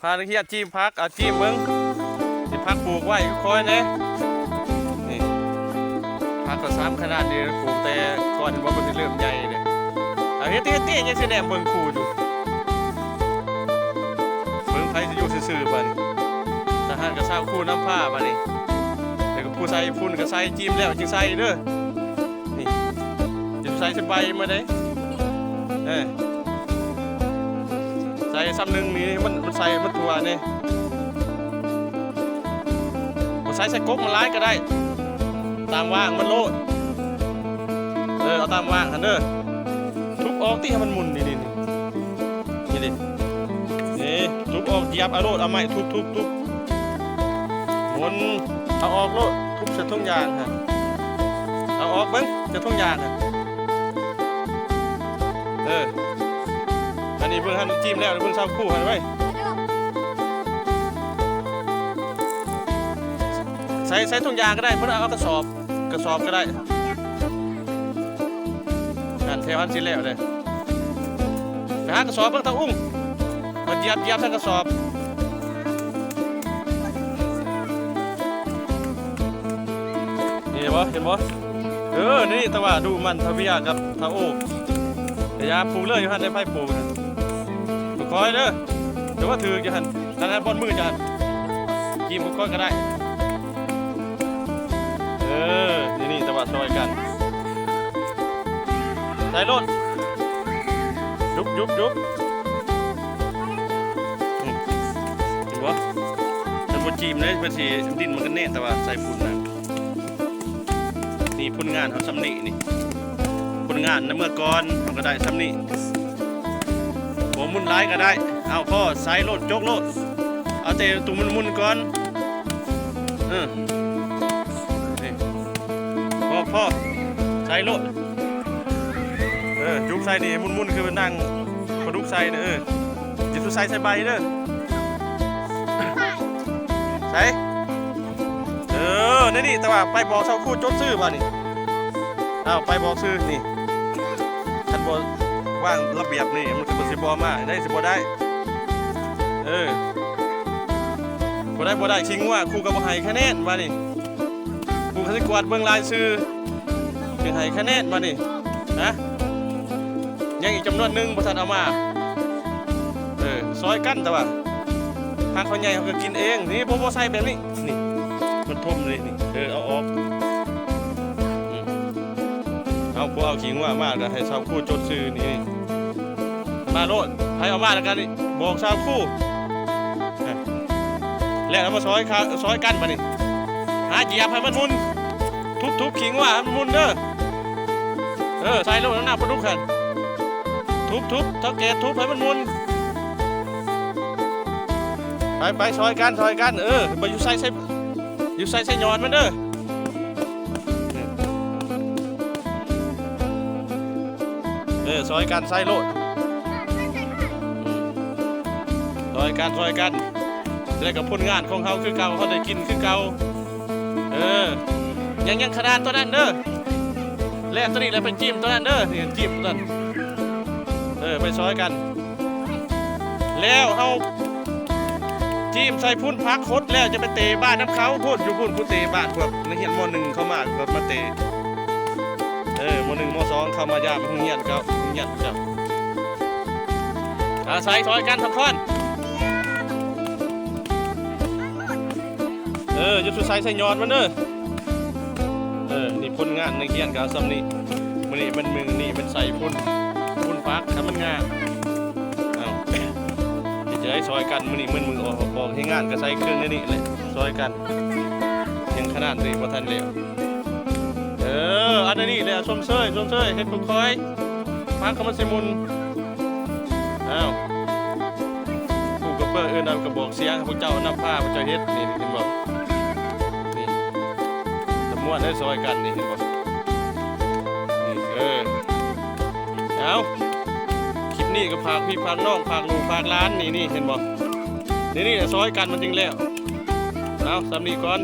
ພານັກຮຽນຈີ້ມຜັກ ເອົາຈີ້ມເບິ່ງ ຊິຜັກປູກໄວ້ຄ່ອຍແດ່. ນີ້ຜັກກໍຊ້ຳຂະໜາດນີ້ ປູກແຕ່ກ່ອນບໍ່ ມັນຊິເລີ່ມໃຫຍ່ເດ້. ເອົາເຮັດຕິ ເຮັດຕິ ຍັງຊິແນມເບິ່ງຄູຢູ່. ເບິ່ງໃຜຊິຢູ່ຊື່ໆ ບາດນີ້. ທະຫານກໍຊາວຄູນຳພາບາດນີ້. ແລ້ວກໍຜູ້ໃສ່ຝຸ່ນກໍໃສ່ ຈີ້ມແລ້ວຈຶ່ງໃສ່ເດີ. ນີ້ ຈະໃສ່ສະບາຍມາເດ້. ເອີ ໃສ່ຊ້ຳໜຶ່ງນີ້ ມັນ ມັນໃສ່ມັນທົ່ວນີ້. ບໍ່ໃສ່ໃສ່ກົກມັນຫຼາຍກໍໄດ້ ຕາມວ່າງມັນໂລດ. ເອີ ເອົາຕາມວ່າງຫັ້ນເດີ. ທຸບອອກຕິ ໃຫ້ມັນໝຸ່ນ ນີ້ໆໆ. ນີ້ເດ້ ນີ້ ທຸບອອກ ຢຽບເອົາໂລດ ເອົາໄມ້ທຸບໆໆ ໝຸນ ເອົາອອກໂລດ ທຸບໃສ່ຖົງຢາງຫັ້ນ ເອົາອອກເບິ່ງໃສ່ຖົງຢາງຫັ້ນ. ເອີ ອັນນີ້ເບິ່ງຫັ້ນ ຈີ້ມແລ້ວ ເບິ່ງຊາວຄູ່ຫັ້ນໄວ້ ໃສ່ ໃສ່ຖົງຢາງກໍໄດ້ ບໍ່ໄດ້ເອົາກະສອບ ກະສອບກໍໄດ້. ຫັ້ນແຖວຫັ້ນຊິແລ້ວເດ້. ໄປຫາກະສອບເບິ່ງ ຕາອຸ້ງ ມາຢຽບ ຢຽບໃສ່ກະສອບ. ເຫັນບໍ່ ເຫັນບໍ່? ເອີ ນີ້ ແຕ່ວ່າດຸໝັ່ນທະເວຍກັບທະໂອ ກະຢ່າປູກເລີຍ ຢູ່ຫັ້ນໄດ້ໃຜປູກ. ຄ່ອຍໆເດີ ແຕ່ວ່າຖືກຢູ່ຫັ້ນ ນັ້ນ ບ່ອນມືຈະ ຈີ້ມຄ່ອຍໆກໍໄດ້. ເອີ ນີ້ໆ ແຕ່ວ່າຊ່ອຍກັນ ໃສ່ໂລດ ຍຸບໆໆ. ອືມ ເຫັນບໍ່? ມັນບໍ່ຈີ້ມເດ້ ເພິ່ນຊິ ດິນມັນກໍແໜ້ນ ແຕ່ວ່າໃສ່ຝຸ່ນນະ. ນີ້ຜົນງານເຮົາຊ່ຳນີ້ ນີ້ຜົນງານໃນເມື່ອກ່ອນ ເຮົາກໍໄດ້ຊ່ຳນີ້. ບໍ່ໝຸ່ນຫຼາຍກໍໄດ້ ເອົາພໍໃສ່ໂລດ ຈົກໂລດ ເອົາແຕ່ໂຕໝຸ່ນໆກ່ອນ. ເອີ ນີ້ ພໍ ພໍ ໃສ່ໂລດ. ເອີ ຈຸກໃສ່ນີ້ ໝຸ່ນໆ ຄືນາງປາດຸກໃສ່ນະ. ເອີ ຢ່າສູ່ໃສ່ໃສ່ໃບເດີ ໃສ່ ເອີ ໃນນີ້. ແຕ່ວ່າໄປບອກຊາວຄູຈົດຊື່ບາດນີ້. ອ້າວ ໄປບອກຊື່ນີ້ ຄັນບໍ່ວາງລະບຽບນີ້ ມັນກໍຊິບໍ່ມາໄດ້ ຊິບໍ່ໄດ້. ເອີ ບໍ່ໄດ້ ບໍ່ໄດ້ ຂີ້ງົວ ຄູກໍບໍ່ໃຫ້ຄະແນນບາດນີ້. ຄູກໍຊິກວດເບິ່ງລາຍຊື່ ຊິໃຫ້ຄະແນນບາດນີ້ ນະ. ຍັງອີກຈຳນວນໜຶ່ງບໍ່ທັນເອົາມາ. ເອີ ຊ່ອຍກັນ ແຕ່ວ່າຫາກເຂົາໃຫຍ່ເຮົາກໍກິນເອງ. ນີ້ ບໍ່ ບໍ່ໃສ່ແບບນີ້ ນີ້ ມັນຖົມເລີຍນີ້. ເອີ ເອົາອອກ. ອືມ ເອົາ ຜູ້ເອົາຂີ້ງົວມາ ກໍໃຫ້ຊາວຄູຈົດຊື່ນີ້. ມາໂລດ ໃຜເອົາມາແລ້ວກໍນີ້ ບອກຊາວຄູ. ແລ້ວເອົາມາຊ່ອຍ ຊ່ອຍກັນບາດນີ້. ຫາຢຽບໃຫ້ມັນໝຸ່ນ ທຸບໆ ຂີ້ງົວໃຫ້ມັນໝຸ່ນເດີ. ເອີ ໃສ່ໂລດ ນຳປາດຸກຫັ້ນ ທຸບໆ ເຖົ້າແກ່ທຸບໃຫ້ມັນໝຸ່ນ. ໄປໆ ຊ່ອຍກັນ ຊ່ອຍກັນ. ເອີ ບໍ່ຢູ່ໃສ່ ໃສ່ ຢູ່ໃສ່ ໃສ່ຍອດມັນເດີ. ເອີ ຊ່ອຍກັນໃສ່ໂລດ ຊ່ອຍກັນ ຊ່ອຍກັນ. ແລ້ວກໍຜົນງານຂອງເຮົາຄືເກົ່າ ເຮົາໄດ້ກິນຄືເກົ່າ. ເອີ ຍັງ ຍັງຂະໜາດຕົວນັ້ນເດີ ແລ້ວຕົວນີ້ແລ້ວໄປຈີ້ມຕົວນັ້ນເດີ. ນີ້ຈີ້ມຕົວນັ້ນ. ເອີ ໄປຊ່ອຍກັນ. ແລ້ວເຮົາຈີ້ມໃສ່ພຸ້ນ ຜັກຫົດແລ້ວຈະໄປເຕະບາດນຳເຂົາພຸ້ນ ຢູ່ພຸ້ນ ຜູ້ເຕະບາດ ພວກນັກຮຽນ ມໍໜຶ່ງ ເຂົ້າມາ ກໍມາເຕະ. ເອີ ມໍໜຶ່ງ ມໍສອງ ເຂົ້າມາຢາມໂຮງຮຽນເຂົາ ໂຮງຮຽນເຂົາ. ອາໄສຊ່ອຍກັນສະຄອນ. ເອີ ຢ່າສູ່ໃສ່ ໃສ່ຍອດມັນເດີ. ເອີ ນີ້ຜົນງານນັກຮຽນກໍເອົາຊ່ຳນີ້. ມື້ນີ້ມັນ ມື້ນີ້ມັນໃສ່ຝຸ່ນ ຝຸ່ນຜັກໃຫ້ມັນງາມ. ເອົາ ເຮັດຈັ່ງໃດ ຊ່ອຍກັນ. ມື້ນີ້ມື້ ມື້ອອກ ອອກແຮງງານກໍໃສ່ເຄື່ອງໃນນີ້ແຫຼະ ຊ່ອຍກັນ. ຍັງຂະໜາດນີ້ບໍ່ທັນແລ້ວ. ເອີ ອັນນີ້ແຫຼະ ຊົມເຊີຍ ຊົມເຊີຍ ເຮັດຄ່ອຍໆ ຟັງຄຳວ່າຊິມຸນ. ອ້າວ ຄູກໍເປີດເອີ້ນເອົາກະບອກສຽງ ພວກເຈົ້ານຳພາ ພວກເຈົ້າເຮັດ ນີ້ ເຫັນບໍ່? ນີ້ ຕຳຫຼວດໄດ້ຊ່ອຍກັນ ນີ້ ເຫັນບໍ່? ນີ້ ເອີ ເອົາ ຄລິບນີ້ກໍຝາກພີ່ຝາກນ້ອງ ຝາກລູກຝາກຫຼານ ນີ້ ນີ້ ເຫັນບໍ່? ນີ້ ນີ້ ຊ່ອຍກັນມັນຈຶ່ງແລ້ວ. ເອົາ ສ່ຳນີ້ກ່ອນ.